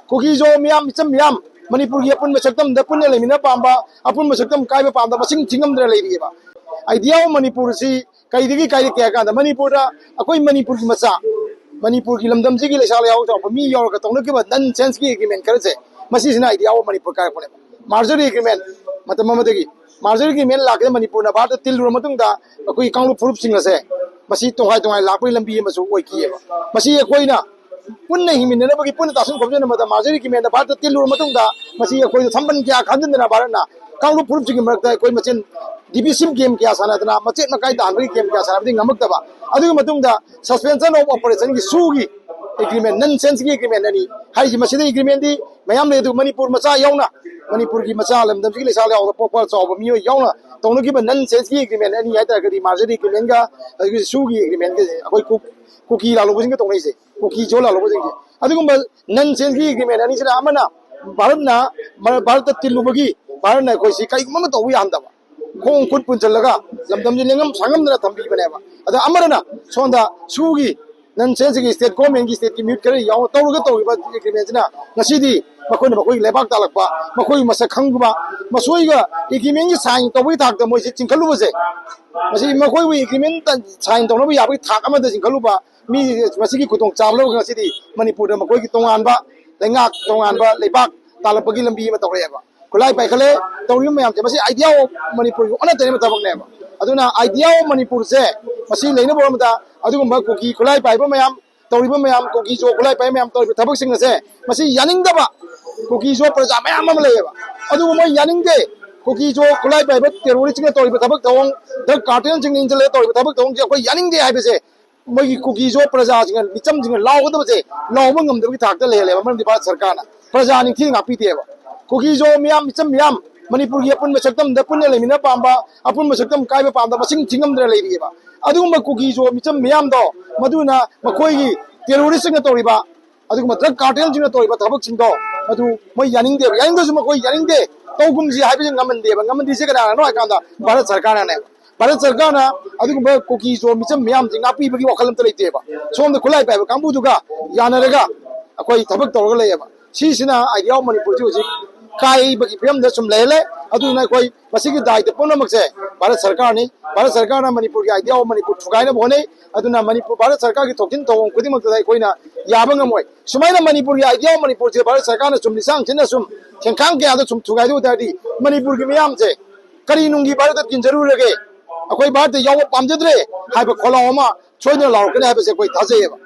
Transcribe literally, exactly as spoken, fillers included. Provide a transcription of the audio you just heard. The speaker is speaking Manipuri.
ꯀꯨꯀꯤ ꯖꯣ ꯃꯤꯌꯥꯝ, ꯃꯤꯆꯝ ꯃꯤꯌꯥꯝ, ꯃꯅꯤꯄꯨꯔꯒꯤ ꯑꯄꯨꯟꯕ ꯁꯛꯇꯝꯗ ꯄꯨꯟꯅ ꯂꯩꯃꯤꯟꯅ ꯄꯥꯝꯕ, ꯑꯄꯨꯟꯕ ꯁꯛꯇꯝ ꯀꯥꯏꯕ ꯄꯥꯝꯗ ꯃꯁꯤꯡ ꯊꯤꯉꯝꯗꯅ ꯂꯩꯔꯤꯑꯕ꯫ Idea of ꯃꯅꯤꯄꯨꯔꯁꯤ ꯀꯩꯗꯒꯤ ꯀꯥꯏꯔꯛꯀꯦ ꯍꯥꯏ ꯀꯥꯟꯗ, ꯃꯅꯤꯄꯨꯔꯗ ꯑꯩꯈꯣꯏ ꯃꯅꯤꯄꯨꯔꯒꯤ ꯃꯆꯥ, ꯃꯅꯤꯄꯨꯔꯒꯤ ꯂꯝꯗꯝꯁꯤꯒꯤ ꯂꯩꯁꯥ ꯂꯩꯍꯥꯎ ꯆꯥꯎꯕ ꯃꯤ ꯌꯥꯎꯔꯒ ꯇꯧꯅꯈꯤꯕ non-sense ꯀꯤ agreement ꯈꯔꯁꯦ, ꯃꯁꯤꯁꯤꯅ Idea of Manipur ꯀꯥꯏꯔꯛꯄꯅꯦꯕ꯫ Merger agreement, ꯃꯇꯝ ꯑꯃꯗꯒꯤ merger agreement ꯂꯥꯛꯀꯦ ꯃꯅꯤꯄꯨꯔꯅ ꯚꯥꯔꯠꯇ ꯇꯤꯜꯂꯨꯔ ꯃꯇꯨꯡꯗ, ꯑꯩꯈꯣꯏꯒꯤ ꯀꯥꯡꯂꯨꯞ ꯐꯨꯔꯨꯞꯁꯤꯡ ꯑꯁꯦ ꯃꯁꯤ ꯇꯣꯉꯥꯏ ꯇꯣꯉꯥꯏ ꯂꯥꯛꯄꯒꯤ ꯂꯝꯕꯤ ꯑꯃꯁꯨ ꯑꯣꯏꯈꯤꯑꯕ꯫ ꯃꯁꯤ ꯑꯩꯈꯣꯏꯅ ꯄꯨꯟꯅ ꯍꯤꯡꯃꯤꯟꯅꯅꯕꯒꯤ, ꯄꯨꯟꯅ ꯇꯥꯁꯤꯟ ꯈꯣꯝꯖꯤꯟꯅꯕꯗ merger agreement ꯗ ꯚꯥꯔꯠꯇ ꯇꯤꯜꯂꯨꯔ ꯃꯇꯨꯡꯗ, ꯃꯁꯤ ꯑꯩꯈꯣꯏꯗ ꯊꯝꯕꯟ ꯀꯌꯥ ꯈꯟꯖꯤꯟꯗꯅ ꯚꯥꯔꯠꯅ ꯀꯥꯡꯂꯨꯞ ꯐꯨꯔꯨꯞꯁꯤꯡꯒꯤ ꯃꯔꯛꯇ ꯑꯩꯈꯣꯏ ꯃꯁꯦꯟ divisive game ꯀꯌꯥ ꯁꯥꯟꯅꯗꯅ, ꯃꯆꯦꯠ ꯃꯀꯥꯏ ꯇꯥꯍꯟꯕꯒꯤ game ꯀꯌꯥ ꯁꯥꯟꯅꯕꯗꯤ ꯉꯝꯃꯛꯇꯕ꯫ ꯑꯗꯨꯒꯤ ꯃꯇꯨꯡꯗ suspension of operation ꯒꯤ, ꯁꯨꯒꯤ agreement, non-sense ꯀꯤ agreement ꯑꯅꯤ ꯍꯥꯏꯔꯤꯁꯤ, ꯃꯁꯤꯗ agreement ꯗꯤ ꯃꯌꯥꯝ ꯂꯩ, ꯑꯗꯨ ꯃꯅꯤꯄꯨꯔ ꯃꯆꯥ ꯌꯥꯎꯅ, ꯃꯅꯤꯄꯨꯔꯒꯤ ꯃꯆꯥ, ꯂꯝꯗꯝꯁꯤꯒꯤ ꯂꯩꯁꯥ ꯂꯩꯍꯥꯎꯗ ꯄꯣꯛꯄ ꯆꯥꯎꯕ ꯃꯤꯑꯣꯏ ꯌꯥꯎꯅ ꯇꯧꯅꯈꯤꯕ non-sense ꯀꯤ agreement ꯑꯅꯤ ꯍꯥꯏꯇꯥꯔꯒꯗꯤ merger agreement ꯒ ꯑꯗꯒꯤ ꯁꯨꯒꯤ agreement ꯒꯁꯦ, ꯑꯩꯈꯣꯏ ꯀꯨ-, ꯀꯨꯀꯤ ꯂꯥꯜꯍꯧꯕꯁꯤꯡꯒ ꯇꯧꯅꯩꯁꯦ, ꯀꯨꯀꯤ ꯖꯣ ꯂꯥꯜꯍꯧꯕꯁꯤꯡꯁꯦ꯫ ꯑꯗꯨꯒꯨꯝꯕ non-sense ꯀꯤ agreement ꯑꯅꯤꯁꯤꯗ ꯑꯃꯅ ꯚꯥꯔꯠꯅ, ꯚꯥꯔꯠꯇ ꯇꯤꯜꯂꯨꯕꯒꯤ ꯚꯥꯔꯠꯅ ꯑꯩꯈꯣꯏꯁꯤ ꯀꯔꯤꯒꯨꯝꯕ ꯑꯃ ꯇꯧꯕ ꯌꯥꯍꯟꯗꯕ, ꯈꯣꯡ ꯈꯨꯠ ꯄꯨꯟꯁꯤꯜꯂꯒ ꯂꯝꯗꯝꯁꯤ ꯂꯦꯡꯉꯝ ꯁꯥꯡꯉꯝꯗꯅ ꯊꯝꯕꯤꯕꯅꯦꯕ꯫ ꯑꯗ ꯑꯃꯅ ꯁꯣꯝꯗ ꯁꯨꯒꯤ non-sense ꯀꯤ, state government ꯀꯤ, state ꯀꯤ ꯃꯤꯍꯨꯠ ꯈꯔ ꯌꯥꯎꯅ ꯇꯧꯔꯒ ꯇꯧꯔꯤꯕ agreement ꯁꯤꯅ ꯉꯁꯤꯗꯤ ꯃꯈꯣꯏꯅ ꯃꯈꯣꯏꯒꯤ ꯂꯩꯕꯥꯛ ꯇꯥꯜꯂꯛꯄ, ꯃꯈꯣꯏꯒꯤ ꯃꯁꯛ ꯈꯪꯗꯕ, ꯃꯁꯣꯏꯒ agreement ꯀꯤ sign ꯇꯧꯕꯒꯤ ꯊꯥꯛꯇ ꯃꯣꯏꯁꯤ ꯆꯤꯡꯈꯠꯂꯨꯕꯁꯦ, ꯃꯁꯤ ꯃꯈꯣꯏꯕꯨ agreement sign ꯇꯧꯅꯕ ꯌꯥꯕꯒꯤ ꯊꯥꯛ ꯑꯃꯗ ꯆꯤꯡꯈꯠꯂꯨꯕ ꯃꯤ, ꯃꯁꯤꯒꯤ ꯈꯨꯗꯣꯡꯆꯥꯕ ꯂꯧꯔꯒ ꯉꯁꯤꯗꯤ ꯃꯅꯤꯄꯨꯔꯗ ꯃꯈꯣꯏꯒꯤ ꯇꯣꯉꯥꯟꯕ ꯂꯩꯉꯥꯛ, ꯇꯣꯉꯥꯟꯕ ꯂꯩꯕꯥꯛ ꯇꯥꯜꯂꯛꯄꯒꯤ ꯂꯝꯕꯤ ꯑꯃ ꯇꯧꯔꯛꯑꯦꯕ꯫ ꯈꯨꯠꯂꯥꯏ ꯄꯥꯏꯈꯠꯂꯦ꯫ ꯇꯧꯔꯤꯕ ꯃꯌꯥꯝꯁꯦ, ꯃꯁꯤ Idea of ꯃꯅꯤꯄꯨꯔꯒꯤ ꯑꯣꯟꯅ ꯇꯩꯅꯕ ꯊꯕꯛꯅꯦꯕ꯫ ꯑꯗꯨꯅ Idea of ꯃꯅꯤꯄꯨꯔꯁꯦ, ꯃꯁꯤ ꯂꯩꯅꯕ ꯍꯣꯠꯅꯕꯗ ꯑꯗꯨꯒꯨꯝꯕ ꯀꯨꯀꯤ ꯈꯨꯠꯂꯥꯏ ꯄꯥꯏꯕ ꯃꯌꯥꯝ, ꯇꯧꯔꯤꯕ ꯃꯌꯥꯝ, ꯀꯨꯀꯤ ꯖꯣ ꯈꯨꯠꯂꯥꯏ ꯄꯥꯏꯕ ꯃꯌꯥꯝ ꯇꯧꯔꯤꯕ ꯊꯕꯛꯁꯤꯡ ꯑꯁꯦ, ꯃꯁꯤ ꯌꯥꯅꯤꯡꯗꯕ ꯀꯨꯀꯤ ꯖꯣ ꯄ꯭ꯔꯖꯥ ꯃꯌꯥꯝ ꯑꯃ ꯂꯩꯌꯦꯕ꯫ ꯑꯗꯨꯕꯨ ꯃꯣꯏ ꯌꯥꯅꯤꯡꯗꯦ꯫ ꯀꯨꯀꯤ ꯖꯣ ꯈꯨꯠꯂꯥꯏ ꯄꯥꯏꯕ terrorist ꯁꯤꯡꯅ ꯇꯧꯔꯤꯕ ꯊꯕꯛ ꯊꯧꯑꯣꯡ, drug cartel ꯁꯤꯡꯅ ꯏꯟꯁꯤꯜꯂꯒ ꯇꯧꯔꯤꯕ ꯊꯕꯛ ꯊꯧꯑꯣꯡꯁꯦ ꯑꯩꯈꯣꯏ ꯌꯥꯅꯤꯡꯗꯦ ꯍꯥꯏꯕꯁꯦ ꯃꯣꯏꯒꯤ ꯀꯨꯀꯤ ꯖꯣ ꯄ꯭ꯔꯖꯥꯁꯤꯡꯅ, ꯃꯤꯆꯝꯁꯤꯡꯅ ꯂꯥꯎꯒꯗꯕꯁꯦ ꯂꯥꯎꯕ ꯉꯝꯗꯕꯒꯤ ꯊꯥꯛꯇ ꯂꯩꯍꯜꯂꯦꯕ꯫ ꯃꯔꯝꯗꯤ ꯚꯥꯔꯠ ꯁꯔꯀꯥꯔꯅ ꯄ꯭ꯔꯖꯥ ꯅꯤꯡꯊꯤꯅ ꯉꯥꯛꯄꯤꯗꯦꯕ꯫ ꯀꯨꯀꯤ ꯖꯣ ꯃꯤꯌꯥꯝ, ꯃꯤꯆꯝ ꯃꯤꯌꯥꯝ, ꯃꯅꯤꯄꯨꯔꯒꯤ ꯑꯄꯨꯟꯕ ꯁꯛꯇꯝꯗ ꯄꯨꯟꯅ ꯂꯩꯃꯤꯟꯅ ꯄꯥꯝꯕ, ꯑꯄꯨꯟꯕ ꯁꯛꯇꯝ ꯀꯥꯏꯕ ꯄꯥꯝꯕ ꯃꯁꯤꯡ ꯊꯤꯉꯝꯗꯅ ꯂꯩꯔꯤꯑꯕ꯫ ꯑꯗꯨꯒꯨꯝꯕ ꯀꯨꯀꯤ ꯖꯣ ꯃꯤꯆꯝ ꯃꯤꯌꯥꯝꯗꯣ, ꯃꯗꯨꯅ ꯃꯈꯣꯏꯒꯤ terrorist ꯁꯤꯡꯅ ꯇꯧꯔꯤꯕ, ꯑꯗꯨꯒꯨꯝꯕ drug cartel ꯁꯤꯡꯅ ꯇꯧꯔꯤꯕ ꯊꯕꯛꯁꯤꯡꯗꯣ, ꯃꯗꯨ ꯃꯣꯏ ꯌꯥꯅꯤꯡꯗꯦꯕ꯫ ꯌꯥꯅꯤꯡꯗ꯭ꯔꯁꯨ ꯃꯈꯣꯏ ꯌꯥꯅꯤꯡꯗꯦ, ꯇꯧꯒꯨꯝꯁꯤ ꯍꯥꯏꯕꯁꯤ ꯉꯝꯍꯟꯗꯦꯕ꯫ ꯉꯝꯍꯟꯗ꯭ꯔꯤꯁꯦ ꯀꯅꯥꯅꯅꯣ ꯍꯥꯏ ꯀꯥꯟꯗ ꯚꯥꯔꯠ ꯁꯔꯀꯥꯔꯅꯅꯦꯕ꯫ ꯚꯥꯔꯠ ꯁꯔꯀꯥꯔꯅ ꯑꯗꯨꯒꯨꯝꯕ ꯀꯨꯀꯤ ꯖꯣ ꯃꯤꯆꯝ ꯃꯤꯌꯥꯝꯁꯦ ꯉꯥꯛꯄꯤꯕꯒꯤ ꯋꯥꯈꯜ ꯑꯝꯇ ꯂꯩꯇꯦꯕ꯫ ꯁꯣꯝꯗ ꯈꯨꯠꯂꯥꯏ ꯄꯥꯏꯕ ꯀꯥꯡꯕꯨꯗꯨꯒ ꯌꯥꯅꯔꯒ ꯑꯩꯈꯣꯏ ꯊꯕꯛ ꯇꯧꯔꯒ ꯂꯩꯌꯦꯕ꯫ ꯁꯤꯁꯤꯅ Idea of Manipurꯁꯤ ꯍꯧꯖꯤꯛ ꯀꯥꯏꯕꯒꯤ ꯐꯤꯕꯝꯗ ꯁꯨꯝ ꯂꯩꯍꯜꯂꯦ꯫ ꯑꯗꯨꯅ ꯑꯩꯈꯣꯏ ꯃꯁꯤꯒꯤ ꯗꯥꯏꯇ ꯄꯨꯝꯅꯃꯛꯁꯦ ꯚꯥꯔꯠ ꯁꯔꯀꯥꯔꯅꯤ꯫ ꯚꯥꯔꯠ ꯁꯔꯀꯥꯔꯅ ꯃꯅꯤꯄꯨꯔꯒꯤ Idea of Manipur ꯊꯨꯒꯥꯏꯅꯕ ꯍꯣꯠꯅꯩ꯫ ꯑꯗꯨꯅ ꯃꯅꯤꯄꯨꯔ, ꯚꯥꯔꯠ ꯁꯔꯀꯥꯔꯒꯤ ꯊꯣꯛꯁꯤꯟ ꯊꯧꯑꯣꯡ ꯈꯨꯗꯤꯡꯃꯛꯇꯗ ꯑꯩꯈꯣꯏꯅ ꯌꯥꯕ ꯉꯝꯃꯣꯏ꯫ ꯁꯨꯃꯥꯏꯅ ꯃꯅꯤꯄꯨꯔꯒꯤ Idea of Manipurꯁꯦ ꯚꯥꯔꯠ ꯁꯔꯀꯥꯔꯅ ꯁꯨꯝ ꯂꯤꯁꯥꯡ ꯁꯤꯠꯅ ꯁꯨꯝ ꯊꯦꯡꯈꯥꯡ ꯀꯌꯥꯗ ꯁꯨꯝ ꯊꯨꯒꯥꯏꯗꯧ ꯇꯥꯔꯗꯤ ꯃꯅꯤꯄꯨꯔꯒꯤ ꯃꯤꯌꯥꯝꯁꯦ ꯀꯔꯤ ꯅꯨꯡꯒꯤ ꯚꯥꯔꯠꯇ ꯇꯤꯟꯖꯔꯨꯔꯒꯦ? ꯑꯩꯈꯣꯏ ꯚꯥꯔꯠꯇ ꯌꯥꯎꯕ ꯄꯥꯝꯖꯗ꯭ꯔꯦ ꯍꯥꯏꯕ ꯈꯣꯜꯂꯥꯎ ꯑꯃ ꯁꯣꯏꯗꯅ ꯂꯥꯎꯔꯛꯀꯅꯤ ꯍꯥꯏꯕꯁꯦ ꯑꯩꯈꯣꯏ ꯊꯥꯖꯩꯌꯦꯕ꯫